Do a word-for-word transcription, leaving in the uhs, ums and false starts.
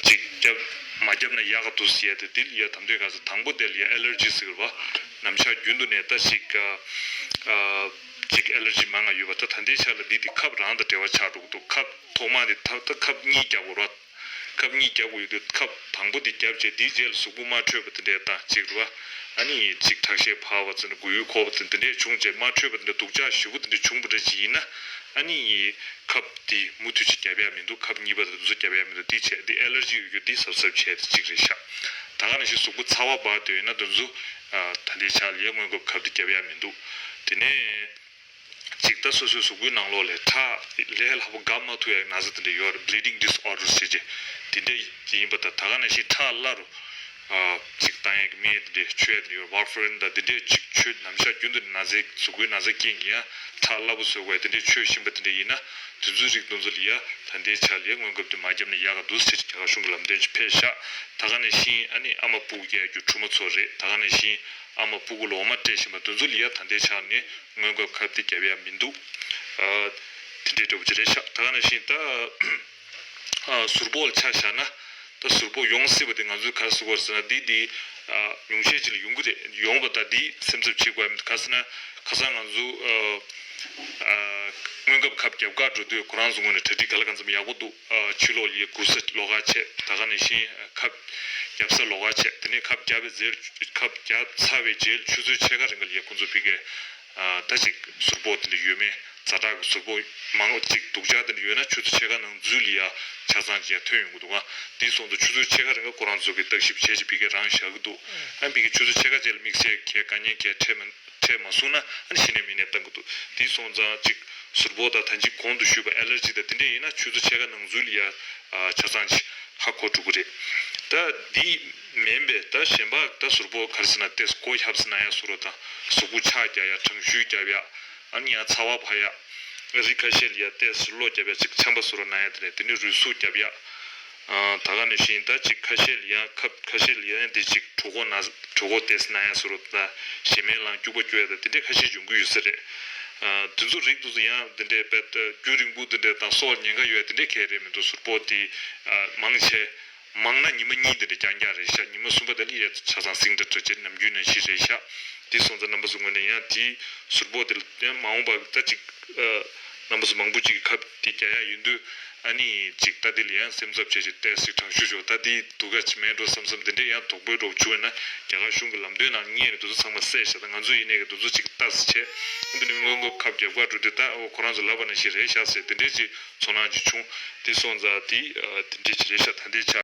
ཅིག་རྒྱབ་མ་རྒྱབ་ན་ཡག་ག་འདུག་ཟེར་ཡ་དེ་དེ་ལ་ཡ་དམ་དོན་ག་ཚོད་དང་པོ་དེ་ལ་ཡ་ཨེ་ལར་ཇི་ཟེར་བ། ནམ་ཞག་རྒྱུན་དུ་ནས་ད་ཅིག་ཨ་ཅིག་ཨེ་ལར་ཇི་མང་ང་ཡོད་པ། ད་ད་ལྟའི་ཆ་ལ་འདི་དེ་ཁབ་རང་དང་འབྲེལ་བ་ཆགས་འགྲོ་གི་འདུག་ཁབ་ཐོག་མ་དེ་ད་ད་ཁབ་གཉིས་རྒྱག་དགོས་ར། ཁབ་གཉིས་རྒྱག་དགོས་ཡོད་དུས་ཁབ་དང་པོ་དེ་རྒྱབ་བྱས་དེའི་རྗེས་ལ་གཟུགས་པོ་མ་འཕྲོད་པ་དེ་འདྲས་དང་གཅིག་རེད་བ། ཨ་ནི་ཅིག་ཁྲག་ཤེད་འཕར་བ་ཙམ་མགོ་ཡུ་འཁོར་བ་ཙམ་དེ་འདྲས་བྱུང་རྗེས་མ་འཕྲོད་པ་དེ་འདྲས་སྡུག་ཅག་ཞེ་པོ་དེ་འདྲས་བྱུང་བ་འདྲ་ཅིག་ཡིན་ན། ཨ་ནི་ཁབ་དེ་མུ་མཐུད་ཅིག་རྒྱབ་ཡ་མི་འདུག་ཁབ་གཉིས་པ་དང་དེ་ཚོ་རྒྱབ་ཡ་མི་འདུག་དེ་བྱས་དེ་ཨེ་ལར་ཇི་ཡོད་རྒྱུ་དེ་གཟབ་གཟབ་བྱས་དེ་གཅིག་རེད་ཤག་ད་ག་ནང་བཞིན་གཟུགས་པོ་ཚ་བ་འབར་དུས་ཡིན་ན་དེ་ཚོ་ད་ལྟའི་ཆ་ལ་ཡ་སྔོན་འགོག་ཁབ་དེ་རྒྱབ་ཡ་མི་འདུག་དེ་ནས། ཅིག་ད་སོ་སོའི་གཟུགས་པོའི་ནང་ལོགས་ལས་ཁྲག་ལས་སླ་པོ་འགག་མ་ཐུབ་ཡ་ན་ཚ་དེ་འདྲ་ཡོད་རེད། Bleeding disorders ཟེར་བྱས་དེ་འདྲ་ཡིན་པ་དང་། ད་ག་ནང་བཞིན་ཁྲག་སླ་རུ་ཨ་ཅིག་བཏང་ཡ་གི་སྨན་དེ་འདྲ་མཆོད་ཡ་དེ་འདྲ་ཡོད་རེད། Warfarin དང་དེ་འདྲ་ཅིག་མཆོད། ནམ་ཞག་རྒྱུན་དུ་ན་ཚའི་གཟུགས་པོའི་ན་ཚ་རྐྱེན་གྱིས་ཡང་ཁྲག་སླ་པོ་བཟོ་དགོས་ཡ་དེ་འདྲ་མཆོད་བཞིན་པ་དེ་འདྲ་ཡིན་ན། དེ་ཚོའི་རིགས་དེ་ཚོ་ལ་ཡ་ད་ལྟའི་ཆ་ལ་ཡ་སྔོན་འགོག་དེ་མ་བརྒྱབ་ན་ཡག་ག་འདུག་ཟེར་རྒྱ་གར་གཞུང་གི་ལམ་སྟོན་ཅིག་ཕེབས་ཤག་ད་ག་ནང་བཞིན་ཨ་ནི་ཨ་མ་སྤུ་གུ་སྐྱེ་རྒྱུ་ཕྲུ་མ་ཚོ་རེད། ད་ག་ནང་བཞིན་ཨ་མ་སྤུ་གུ་ལ་འོ་མ་སྤྲད་བཞིན་པ་དེ་ཚོ་ལ་ཡ་ད་ལྟའི་ཆ་ནས་སྔོན་འགོག་ཁབ་དེ་རྒྱབ་ཡ་མི་འདུག་ཨ་དེ་འདྲའི་འདྲ་པོ་ཅིག་རེད་ཤག་ད་ག་ནང་བཞིན་ད་ཨ་ཟུར་པོ་ལ་ཆ་བཞག་ན། ད་ཟུར་པོ་ཡོང་སྲིད་པ་དེ་ང་ཚོས་ག་རེ་ཟེར་དགོས་ཟེར་ན། འདི་འདི་ཨ་ཉུང་ཤས་ཅིག་ལ་ཡོང་གི་རེད། ཡོང་བ་ད་འདི་སེམས་འཚབ་བྱེད་དགོས་ཡ་མི་འདུག་ག་ཟེར་ན་ཁ་སང་ང་ཚོ་ཨ་ཨ་སྔོན་ཁབ་ཁབ་རྒྱབ་ག་འགྲོ་དུས་ཁོ་རང་ཚོ་ངོས་ནས་གྲ་སྒྲིག་ག་ལ་གང་འཚམ་ཡག་པོ་འདུག་ཨ་ཕྱི་ལོགས་ལ་ཡ་གུར་ས་ལོགས་ཀ་བྱས། ད་ག་ནང་བཞིན་ཁབ་རྒྱབ་ས་ལོགས་ཀ་བྱས། དེ་ནས་ཁབ་རྒྱབ་པའི་རྗེས། ཁབ་རྒྱབ་ཚར་བའི་རྗེས་ཆུ་ཚོད་ཕྱེད་ཀ་རིང་ག་ལ་ཡ་ཁོང་ཚོ་ཕ་གིར་ཨ་ད་ཅིག་ཟུར་པོ་དེ་འདྲ་ཡོད་མེད། ཛ་དྲག་གི་ཟུར་པོ་མང་ཅིག་སྡུག་ཅག་དེ་འདྲ་ཡོད་ན་ཆུ་ཚོད་ཕྱེད་ཀ་ནང་ཚུད་ལ་ཡ་ཆ་ཚང་ཅིག་ཡ་ཐོན་ཡོང་གི་འདུག་ག་དེ་སོང་ཙང་ཆུ་ཚོད་ཕྱེད་ཀ་རིང་ག་ཁོ་རང་ཚོ་གིས་བརྟག་ཞིབ་བྱས་བྱས་ཕ་གིར་རང་བཞག་གི་འདུག་ཨ་ཕ་གིར་ཆུ་ཚོད་ཕྱེད་ཀ་རྗེས་ལ་དམིགས་བསལ་གྱི་དཀའ་ངལ་གྱི་འཕྲད་མ་འཕྲད་མ་སོང་ན། ཨ་ནི་གཞི་ནས་མི་ནས་བཏང་གི་འདུག་དེ་སོང་ཙང་ཅིག་ཟུར་པོ་དང་ད་ཅིག་གོང་དུ་ཞུས་པ་ཨེ་ལར་ཇི་དང་དེ་འདྲ་ཡིན་ན་ཆུ་ཚོད་ཕྱེད་ཀ་ནང་ཚུད་ལ་ཡ་ཨ་ཆ་ཚང་ཅིག་ཧ་གོ་འགྲོ་གི་རེད། ད་འདི་མིན་པའི་ད་གཞན་པ་ད་ཟུར་པོ་ག་རེ་ཟེར་ན། ཏོག་ཙམ་མགོ་ཧབ་ཙམ་ན་ཡ་བཟོ་འདྲ་དང་། གཟུགས་པོ་ཆག་རྒྱག་ཡ། གྲང་ཤུར་རྒྱབ་ཡ། ཨ་ནི་ཡང་ཚ་བ་འཕར་ཡ། རི་ཁ་ཤས་ལ་ཡ་ཏོག་ཙམ་གློ་རྒྱབ་ཡ། ཅིག་ཆམ་པ་བཟོ་འདྲ་ན་ཡ། དེ་ནས་དེ་ནས་རུས་ཟུག་རྒྱབ་ཡ། ཨ་ད་ག་ནང་བཞིན་ད་ཅིག་ཁ་ཤས་ལ་ཡ་ཁབ་ཁ་ཤས་ལ་ཡ་འདི་ཅིག་གྲོད་ཁོག་ན་གྲོད་ཁོག་ཏོག་ཙམ་ན་ཡ་བཟོ་འདྲ་དང་། ཞེ་མེར་ལངས་སྐྱུག་པ་སྐྱུག་ཡ་དང་དེ་འདྲས་ཁ་ཤས་འབྱུང་གི་ཡོད་ས་རེད། ཨ་དེ་ཚོ་རིགས་དེ་ཚོ་ཡང་དེ་འདྲས་དཔེ་རྒྱུན་རིང་པོ་དེ་འདྲས་དང་སྲོག་ལ་ཉེན་ཁ་ཡོད་དེ་འདྲས་གང་ཡང་རེད་མི་འདུག་ཟུར་པོ་དེ་ཨ་མང་ཆེ་མང་ན་ཉི་མ་གཉིས་དེ་འདྲ་རྐྱང་རྐྱང་རེད་ཤག་ཉི་མ་གསུམ་པ་དེ་ལ་ཡ་ཆ་ཚང་སིང་འདྲ་འདྲ་བྱས་ནམ་རྒྱུན་ནང་བཞིན་རེད་ཤག་དེ་སོང་ཙང་རྣམ་པ་ཚོ་ངོས་ནས་ཡང་དེ་ཟུར་པོ་དེ་ལ་ཡང་མ་འོངས་པ་ད་ཅིག་ཨ་རྣམ་པ་ཚོ་མང་པོ་ཅིག་གིས་ཁབ་དེ་རྒྱག་ཡ་ཡིན་དུས། ཨ་ནི་ཅིག་ད་དེ་ལ་ཡང་སེམས་འཚབ་བྱས་བྱས་ཏོག་ཙམ་གྲང་ཤུར་ཤོར། ད་དེ་སྡུག་ག་ཅིག་མེད་འགྲོ་བསམ་བསམ་དེ་འདྲས་ཡང་དོགས་པའི་འགྲོ་བྱུང་བས་ན། རྒྱ་གར་གཞུང་གི་ལམ་སྟོན་ནང་བརྙེད་ནས་དེ་ཚོ་ཚང་མ་བསད་ཤག་ད་ང་ཚོ་ཡིན་ནའི་གི་དེ་ཚོ་ཅིག་ལྟ་ཙམ་བྱས། འདི་ནས་སྔོན་འགོག་ཁབ་རྒྱབ་ག་འགྲོ་དུས་ད་འོ་ཁོ་རང་ཚོ་ལབ་པ་ནང་བཞིན་རེད་ཤག་ཟེར་དེ་འདྲས་ཅིག་ཚོར་སྣང་ཅིག་བྱུང་། དེ་སོང་ཙང་དེ་ཨ་དེ་འདྲས་ཅིག་རེད་ཤག་ད་ལྟའི་ཆ།